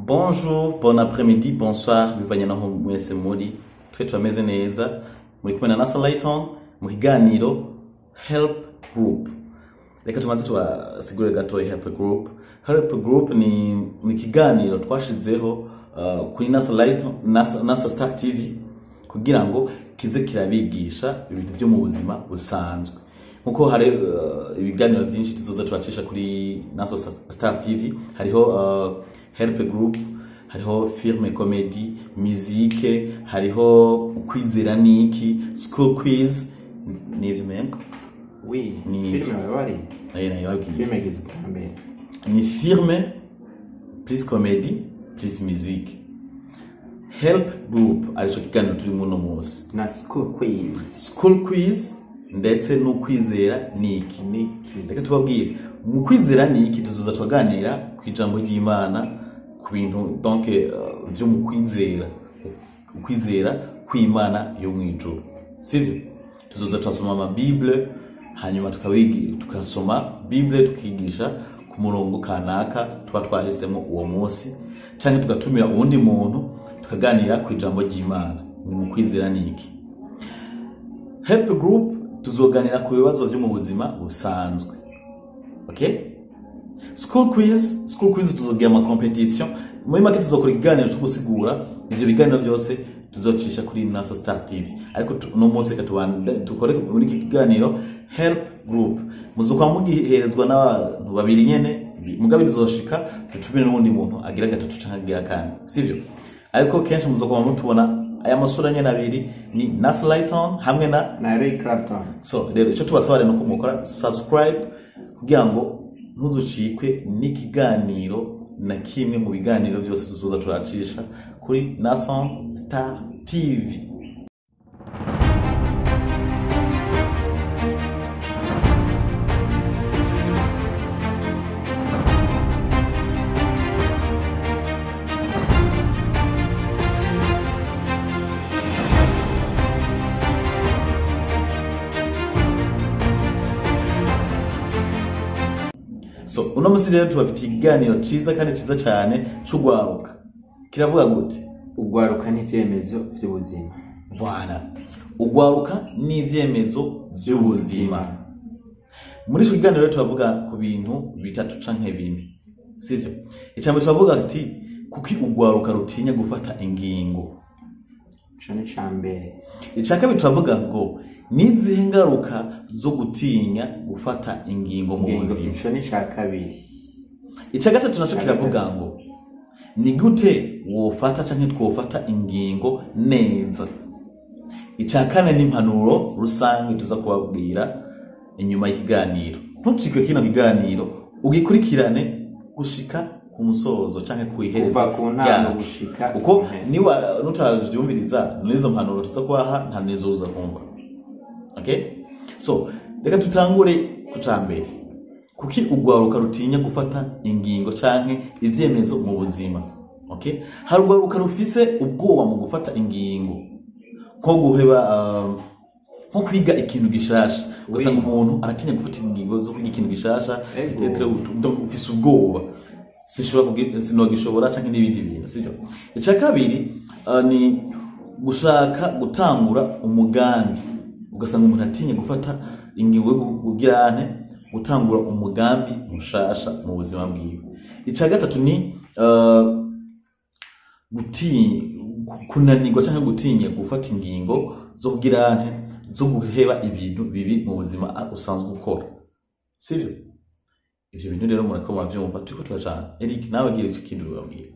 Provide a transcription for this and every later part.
Bonjour, bon après-midi, bonsoir, bivanye naho mwese muri. Twe turameze neza, muri kumwe na Nasa Lighton mu kiganiro Help Group. Reka tubanze tubasigure gato Help Group. Help Group ni ikiganiro twashizeho kuri Nasa Lighton, Nasa Star TV kugira ngo kize kirabigisha ibintu byo mu buzima busanzwe. Nkuko hari ibiganiro byinshi tuzoza turacisha kuri Nasa Star TV, hariho Help Group, hariho film comedy, musique, hariho ukwizera niki, school quiz, n'ivyo mengo. Oui, Ni- filime bari. Nayo nayo babwiye. Filime igize ubwa mbere. Ni film plus comedy plus musique. Help Group arico kiganiro turimo uno munsi. Na school quiz. School quiz ndetse n'ukwizera niki. Niki. Reka tubabwire mu kwizera niki tuzoza turaganira ku ijambo ry'Imana, ku bintu donc byo mu kwizera, ukwizera kw'Imana yo mu ijuru, sivyo? Tuzoza turasoma ama Bible, hanyuma tukasoma Bible tukigisha ku murongo kanaka tuba twahisemo uwo munsi, canke tugatumira uwundi muntu tukaganira ku ijambo ry'Imana. Ni mu kwizera niki. Help Group tuzoganira ku bibazo byo mu buzima busanzwe. Okay? School quiz tuzogira ama competition. Muri make tuzokora ikiganiro cyo gusigura ivyo biganiro byose tuzocisha kuri Nasa Star TV. Ariko uno munsi reka tukore muri iki kiganiro Help Group. Muzokwa mugiherezwa n'abantu babiri nyene, mugabe tuzoshika dutumire n'uwundi muntu agira gatatu canke agira kane, sivyo? Ariko kenshi muzokwa mutubona aya masura nyene abiri ni Nasa Lighton hamwe na Ray Clapton. So rero icyo tubasaba rero nuko mukora subscribe kugira ngo ntuzucikwe n'ikiganiro na kimwe mu biganiro byose tuzoza turacisha kuri Nasa Star TV. So uno musi rero tubafitiye ikiganiro ciza kandi ciza cane c'ugwaruka. Kiravuga gute? Ugwaruka n'ivyemezo vy'ubuzima. Voilà. Ugwaruka n'ivyemezo vy'ubuzima. Muri ico kiganiro rero turavuga ku bintu bitatu canke bine, sivyo? Icambere turavuga ati kuki ugwaruka rutinya gufata ingingo. Ico ni ica mbere. Ica kabiri turavuga ngo nizihe ngaruka zo gutinya gufata ingingo mu Ingingo, buzima. ico ni ica kabiri. Ica gatatu naco kiravuga ngo ni gute wofata canke twofata ingingo neza. Ica kane ni impanuro rusange tuza kubabwira inyuma y'ikiganiro. Ntucikwe kino kiganiro, ugikurikirane gushika ku musozo canke kw'iherezo Kuva ku ntango ryaco. gushika Kuko ku mpera. niba nutavyumviriza n'izo mpanuro tuza kubaha nta nizo uza kumva. Okay? So, reka tutangure ku ca mbere. Kuki ugwaruka rutinya gufata ingingo canke ivyemezo mu buzima? Okay? Hari ugwaruka rufise ubwoba mu gufata ingingo, nko guheba nko kwiga ikintu gishasha. Ugasanga Oui. umuntu aratinya gufata ingingo zo kwiga ikintu gishasha, Ego. peut-être donc ufise ubwoba, sinshobora sinogishobora canke n'ibindi bintu, sivyo? Ica kabiri ni gushaka gutangura umugambi. Ugasanga umuntu atinya gufata ingingo yo kugira ane gutangura umugambi mushasha mu buzima bwiwe. Ica gatatu ni kunanirwa canke gutinya gufata ingingo zo kugira ane zo guheba ibintu bibi mu buzima usanzwe ukora, sivyo? Ivyo bintu rero murako muravyumva, turiko turajana. Eric, nawe gira ico kindi ubabwira.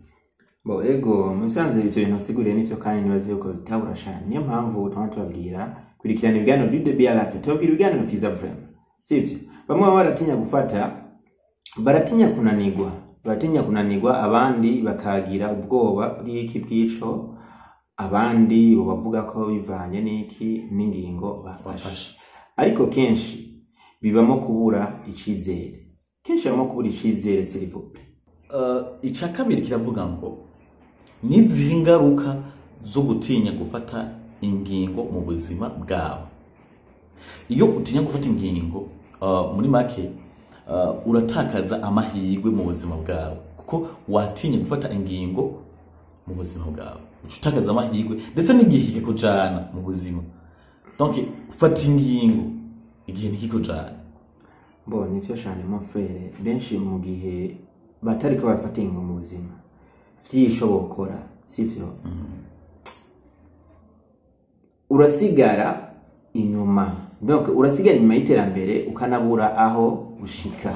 Bo ego, mu bisanzwe ivyo bintu wasiguriye nivyo kandi nibaze yuko bitabura cane. Niyo mpamvu tuma tubabwira kurikirana ibiganiro du début à la fin. Tubabwira ibiganiro vyiza vraiment. Sivyo? Bamwe baba baratinya gufata, baratinya kunanirwa. Baratinya kunanirwa, abandi bakagira ubwoba bw'iki bw'ico, abandi bo bavuga ko bivanye n'iki n'ingingo bafashe. Bafashe. Ariko kenshi bibamo kubura icizere. Kenshi bibamo kubura icizere, s'il vous plaît. Ica kabiri kiravuga ngo nizihe ingaruka zo gutinya gufata ingingo mu buzima bwawe. Iyo utinya gufata ingingo, muri make uratakaza amahirwe mu buzima bwawe. Kuko Kuko watinye gufata ingingo mu buzima bwawe, uca utakaza amahirwe ndetse n'igihe kikakujana mu buzima. Donc fata ingingo igihe ntikikujana. Bo nivyo cane, mon frère. Benshi mu gihe batariko barafata ingingo mu buzima, vyisho bokora sivyo, urasigara inyuma. Donc urasigara inyuma y'iterambere, ukanabura aho ushika.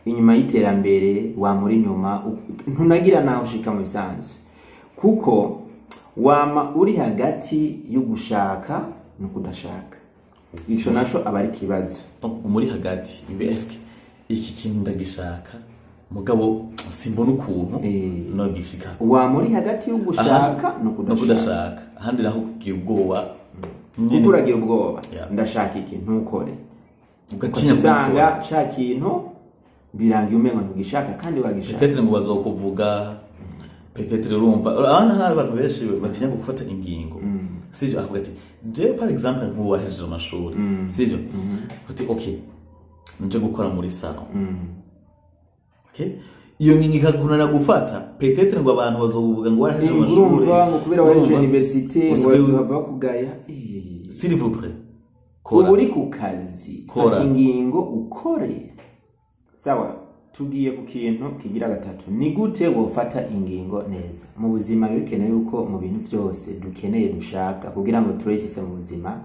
Inyuma y'iterambere wamura inyuma, ntunagira naho ushika mu bisanzwe, kuko wama uri hagati yo gushaka no kudashaka. Ico naco aba ari ikibazo. Donc muri hagati ibe, eske iki kintu ndagishaka, mugabo simbona ukuntu nogishika. Wama uri hagati yo gushaka no no kudashaka. Kudashaka, ahandi naho kugira ubwoba Kuko nyene. uragira ubwoba, ndashaka iki, ntukore. Ugatinya usanga gukora. ca kintu birangiye umengo ntugishaka kandi wagishaka. Peut-être ngo bazokuvuga, peut-être. Urumva, abana, hari abantu benshi batinya gufata ingingo, sivyo? Akavuga ati je, par exemple, nk'ubu wahejeje amashuri, sivyo? Uti okay, nje gukora muri salon. Okay, iyo ngingo ikakunanira gufata, peut-être ngo abantu bazokuvuga ngo warahejeje amashuri. Urumva ngo kubera wahejeje Urumva? université ngo bazohava bakugaya. S'il vous plaît, kora. Ubu uri ku kazi. Kora. Fata ingingo ukore. Sawa, tugiye ku kintu kigira gatatu: ni gute wofata ingingo neza mu buzima? Biba bikenewe yuko mu bintu byose dukeneye, dushaka kugira ngo turesise mu buzima,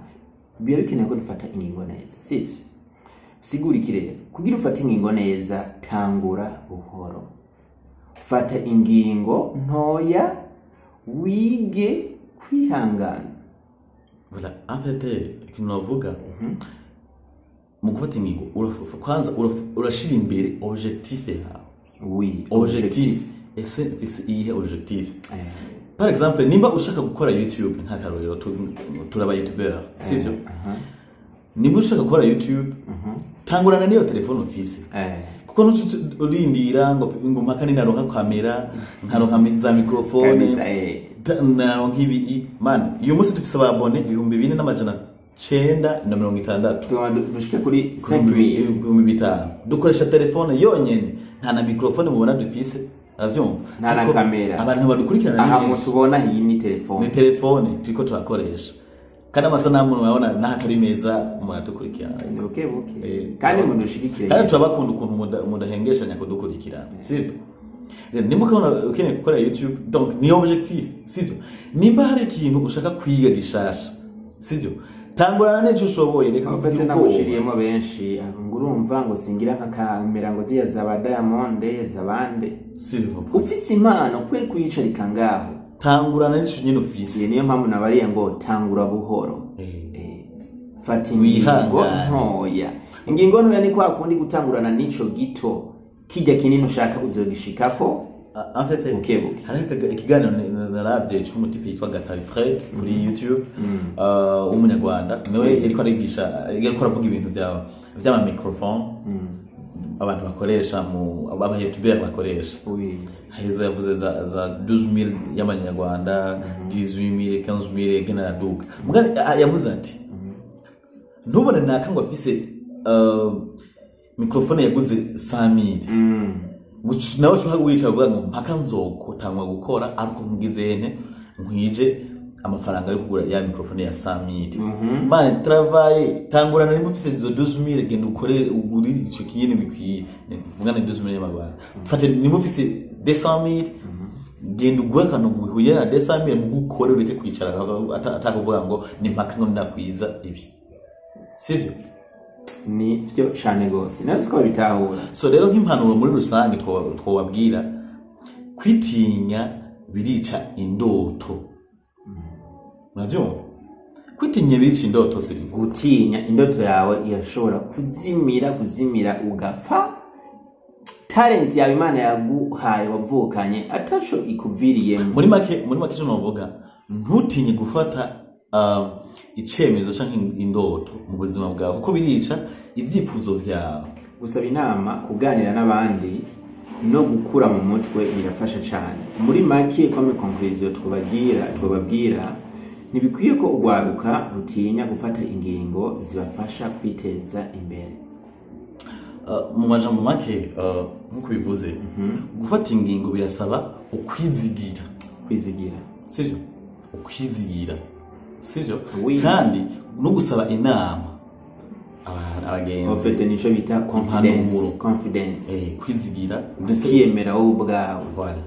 biba bikenewe ko dufata ingingo neza, sivyo? Sigura iki rero? Kugira ufate ingingo neza, tangura buhoro, fata ingingo ntoya, wige kwihangana. Voilà, en fait, ikintu navuga mu gufata ingingo, kwanza urashira imbere objectif yawe. Objectif, ese mfise iyihe objectif? Par exemple, nimba ushaka gukora YouTube, nk'akarorero, turaba youtuber, sivyo? Nimba ushaka gukora YouTube, tangurana n'iyo telefone ufise, kuko ntuce urindira ngo mpaka ninaronka kamera, nkaronka za microphone, Kabisa, eh. Naronka ibi. Man, uyu munsi dufise aba abonnés 4960. Tugomba dushike kuri 5000. 5000. Dukoresha telefone yonyene, nta na microphone mubona dufise, aravyumva? Nta na Ariko kamera. abantu badukurikirana ni Aha benshi. mutubona, iyi ni telefone. Ni telefone turiko turakoresha, kandi amasanamu murabona n'aho atari meza, muradukurikirana. Ni buke buke. Kandi mudushigikire. Kandi turabakunda ukuntu mudahengeshanya kudukurikirana, sivyo? Rero nimba ukabona ukeneye gukora YouTube, donc ni objectif, sivyo? Nimba hari ikintu ushaka kwiga gishasha, sivyo, tangurana n'ico ushoboye, reka Ufite kugira ubwoba. Nagushiriyemo benshi ngo urumva ngo singira nka kamera ngo ziriya zaba Diamond zabande. S'il vous plaît. Ufise impano, kweri kuyicarika ngaho. Tangurana n'ico nyine ufise. Iyi niyo mpamvu nabariye ngo tangura buhoro. Fata ingingo Wihangane. ntoya. Ingingo ntoya ni kwa kundi gutangurana n'ico gito, kijya kinini ushaka uzogishikako En fait, buke buke. hariho ikiganiro naravye c'umutipe yitwa Gatari Fred kuri YouTube, w'umunyarwanda. Niwe yariko arigisha, yariko aravuga ibintu vy'ama microphone abantu bakoresha, mu aba youtuber bakoresha. Heza yavuze za 12000 y'amanyarwanda, 18000, 15000, gena araduga. Mugani yavuze ati ntubone naka ngo afise microphone yaguze 100000, nawe ushobora wicara uvuga ngo mpaka nzokotangwa gukora ariko ngize nte nkwije amafaranga yo kugura ya microphone ya 100000. Man, travaille, tangurana. Nimba ufise izo 12000, genda ukore, ugurire ico kinini bikwiye. Vuga ni 12000 y'amagwanda. Fate nimba ufise 200000, genda ugure akantu bihuye na 200000 mu gukore, ureke kwicara atakuvuga ngo ni mpaka ngo ndakwiza ibi, sivyo? Ni vyo cane gose, nazi ko babitahura. So rero, nk'impanuro muri rusange twobabwira, kwitinya birica indoto. Muravyumva? Kwitinya birica indoto, sirivo. Gutinya, indoto yawe irashobora kuzimira, ugapfa talent yawe Imana yaguhaye wavukanye ataco ikuviriyemo. Muri make ico novuga, ntutinye gufata icemezo canke indoto mu buzima bwawe, kuko birica ivyifuzo vyawe. Gusaba inama, kuganira n'abandi no gukura mu mutwe birafasha cyane. Muri make, comme conclusion twababwira, ntibikwiye ko urwaruka rutinya gufata ingingo zibafasha kwiteza imbere. Mu majambo make, nk'uko bivuze, gufata ingingo birasaba ukwizigira. Kwizigira. Sivyo? Ukwizigira, sivyo? Oui. Kandi no gusaba inama abagenzi. En fait, nico bita confidence. Impanuro. Confidence. Kwizigira ndetse ukiyemera wowe ubwawe. Voilà.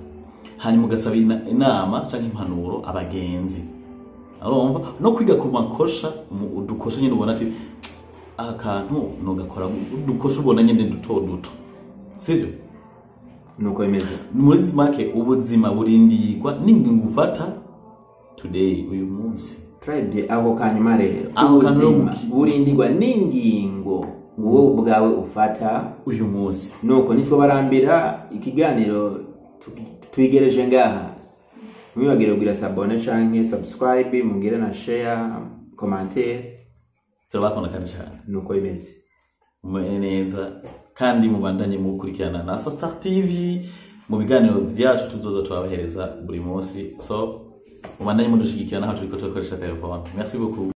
Hanyuma ugasaba inama canke impanuro abagenzi, urumva, no kwiga ku makosha, udukosha nyine ubona ati aka kantu nogakora, udukosha ubona nyine duto duto, sivyo? Nuko bimeze. Muri make, ubuzima burindirwa n'ingingo ufata today, uyu munsi. Très bien, ako kanyuma rero. Ako kantu rero. Ubuzima burindirwa n'ingingo wowe ubwawe ufata uyu munsi. Nuko nitwo barambira ikiganiro twigereje ngaha. Mwibagire kugira s'abonner canke subscribe, mugire na share, commentaire. Turabakunda kandi cyane. Nuko bimeze. Mumere neza kandi mubandanye mukurikirana na Star TV mu biganiro byacu tuzoza tubahereza buri munsi. So mubandanye mudushigikira naho turiko turakoresha telefone. Merci beaucoup.